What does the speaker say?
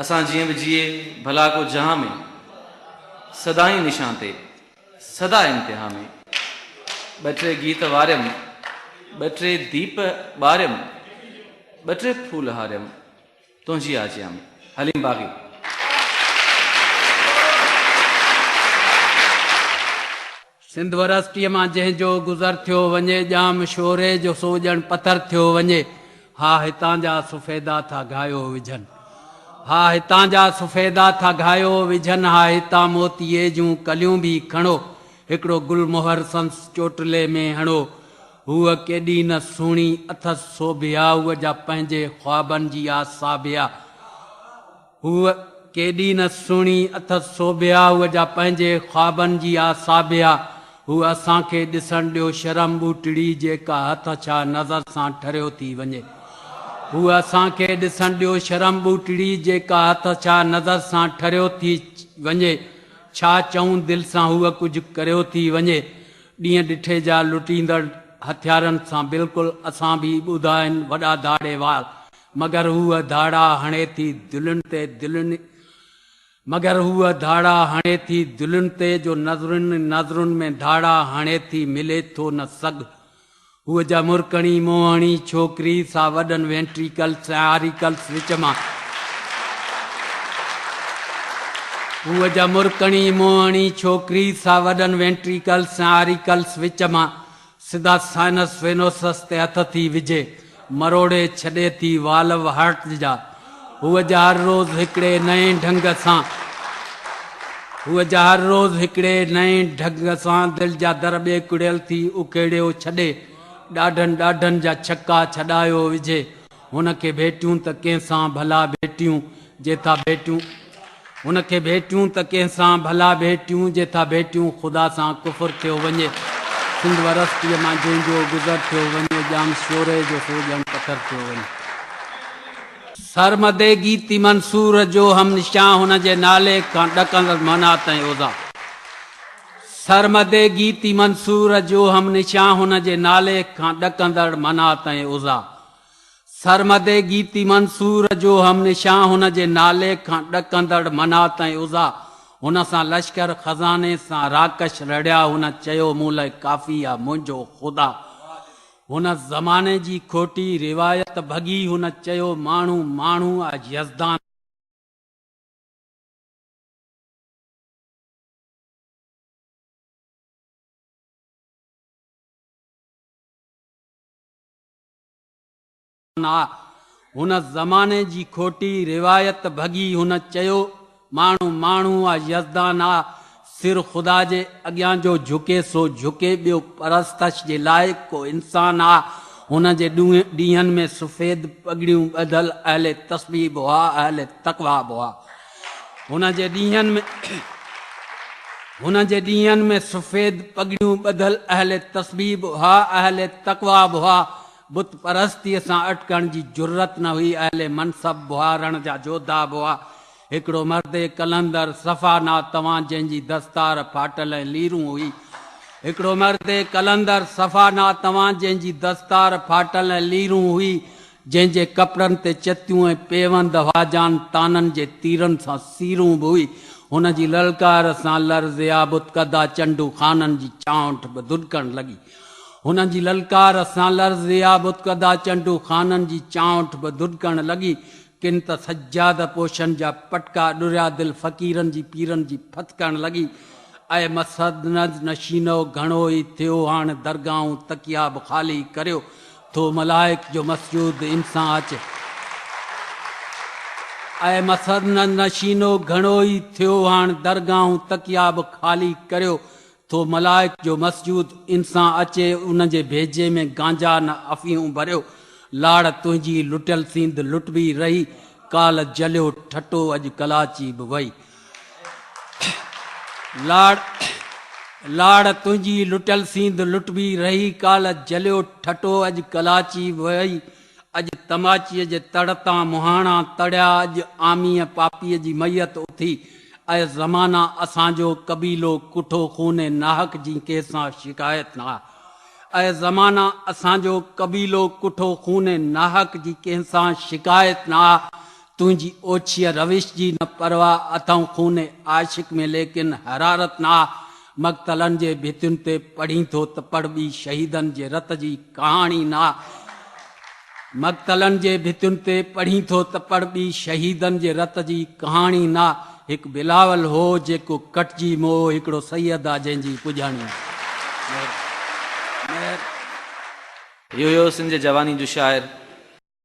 اسان جيئن به جيئي ڀلا ڪو جهان ۾، سدائين نشان تي، سدا امتحان ۾. ٻه ٽي گيت واريم، ٻه ٽي ديپ ٻاريم، ٻه ٽي ڦول هاريم، تنهنجي آجيان ۾. حليم باغي. سنڌ ورسٽيء مان جنهن جو گذر ٿيو وڃي، ڄام شوري جو سو ڄڻ پٿر ٿيو وڃي. ها هتان جا سفيدا ٿا گهايو وجهن. ها هتان جا سفيدا ٿا گهايو وجهن. ها هتان موتيي جون ڪليون به کڻو. هڪڙو گل مهر سنس چوٽلي ۾ هڻو. هوء ڪيڏي نه سهڻي اٿس سوڀيا، هوء جا پنهنجي خوابن جي آ ساڀيا. هوء ڪيڏي نه سهڻي اٿس سوڀيا، هوء جا پنهنجي خوابن جي آ ساڀيا. هوء اسان کي ڏسڻ ڏيو شرم ٻوٽڙي، جيڪا هٿ ڇا نظر سان ٺريو ٿي وڃي. هوء اسان کي ڏسڻ ڏيو شرم ٻوٽڙي، جيڪا هٿ ڇا نظر سان ٺريو ٿي وڃي. ڇا چئون دل سان هوء ڪجهه ڪريو ٿي وڃي. ڏينهن ڏٺي جا لٽيندڙ هٿيارن سان بلڪل اسان به ٻڌا آهن وڏا ڌاڙيوال. مگر هوء ڌاڙا هڻي ٿي دلين تي دلين مگر هوء ڌاڙا هڻي ٿي دلين تي جو نظرن ئي نظرن ۾ ڌاڙا هڻي ٿي ملي ٿو نه سگهه هوء جا مرڪڻي موهڻي ڇوڪري سا وڏن وينٽريڪلس ۽ آريڪلس وچ مان هوء جا مرڪڻي موهڻي ڇوڪري سا وڏن وينٽريڪلس ۽ آريڪلس وچ مان سڌا سائنس وينوسس تي هٿ ٿي وجهي، مروڙي ڇڏي ٿي والو هارٽ جا. هوء جا هر روز هڪڙي نئين ڍنگ سان هوء جا هر روز هڪڙي نئين ڍنگ سان دل جا در ٻيڪڙيل ٿي اکيڙيو ڇڏي، ڏاڍن ڏاڍن جا ڇڪا ڇڏايو وجهي. هن کي ڀيٽيون ته ڪنهن سان ڀلا ڀيٽيون، جي ٿا ڀيٽيون. هن کي ڀيٽيون ته ڪنهن سان ڀلا ڀيٽيون، جي ٿا ڀيٽيون خدا سان ڪفر ٿيو وڃي. سنڌ ورسٽيء مان جنهن جو گذر ٿيو وڃي، ڄام شوري جو سو ڄڻ پٿر ٿيو وڃي. سرمدي گيتي منصور جو هم نشان هن جي نالي کان ڏڪندڙ منات ۽ عزا. سرمدي گيتي منصور جو هم نشان هن جي نالي کان ڏڪندڙ منات ۽ عزا. سرمدي گيتي منصور جو هم نشان هن جي نالي کان ڏڪندڙ منات ۽ عزا هن سان لشڪر خزاني سان راڪش رڙيا هن چيو مون لئه ڪافي آ منهنجو خدا هن زماني جي کوٽي روايت ڀڳي هن چيو ماڻهو ماڻهو آ يزدان. آ. هن زماني جي کوٽي روايت ڀڳي هن چيو، ماڻهو ماڻهو آ يزدان آ، سر خدا جي اڳيان جو جهڪي سو جهڪي ٻيو پرستش جي لائق ڪو انسان آ. هن جي ڏينهن ۾ سفيد پڳڙيون ٻڌل اهل تسبيح به هئا اهل تقويٰ به هئا. هن جي ڏينهن ۾ هن جي ڏينهن ۾ سفيد پڳڙيون ٻڌل اهل تسبيح به هئا اهل تقويٰ به هئا. بت پرستيء سان اٽڪڻ جي جرئت نه هئي. اهل منصب به هئا، رڻ جا جوڌا به هئا. هڪڙو مرد قلندر صفا ناتوان جنهن جي دستار ڦاٽل ۽ ليرون هئي. هڪڙو مرد قلندر صفا ناتوان جنهن جي دستار ڦاٽل ۽ ليرون هئي، جنهن جي ڪپڙن تي چتيون ۽ پيوند هئا، جان طعنن جي تيرن سان سيرون به هئي. هن جي للڪار سان لرزيا بتڪدا چنڊو خانن جي چانئٺ به ڌڏڪڻ لڳي. هن جي للڪار سان لرزيا بتڪدا چنڊو خانن جي چانئٺ به ڌڏڪڻ لڳي. ڪن ته سجاده پوشن جا پٽڪا ڏريا دل فقيرن جي پيرن جي ڦٿڪڻ لڳي. اي مسند نشينؤ گهڻو ئي ٿيو هاڻ درگاهون تڪيا به خالي ڪريو ٿو ملائڪ جو مسجود انسان اچي. اي مسند نشينؤ گهڻو ئي ٿيو هاڻ درگاهون تڪيا به خالي ڪريو ٿو ملائڪ جو مسجود انسان اچي ان جي ڀيجي ۾ گانجا نه افيون ڀريو لاڙ تنهنجي لٽيل سينڌ لٽبي رهي ڪالهه جليو ٺٽو اڄ ڪلاچي به وئي لاڙ لاڙ تنهنجي لٽيل سينڌ لٽبي رهي ڪالهه جليو ٺٽو اڄ ڪلاچي به وئي اڄ تماچيء جي تڙ تان مهاڻا تڙيا، اڄ آميء پاپيء جي ميت اٿي. اي زمانا اسان جو قبيلو ڪٺو خون ناحق جي ڪنهن سان شڪايت نه آ. اي زمانا اسان جو قبيلو ڪٺو خون ناحق جي ڪنهن سان شڪايت نه آ. تنهنجي اوڇيء روش جي نه پرواهه اٿئون خون عاشق ۾ ليڪن حرارت نه آ. مقتلن جي ڀتين تي پڙهين ٿو ته پڙهه ٻي شهيدن جي رت جي ڪهاڻي نه آ. مقتلن جي ڀتين تي پڙهين ٿو ته پڙهه ٻي شهيدن جي رت جي ڪهاڻي نه آ. هڪ بلاول هو جيڪو ڪٽجي مئو هڪڙو سيد آ جنهن جي پڄاڻي نه آ. اهو هيو سنڌ جي جواني جو شاعر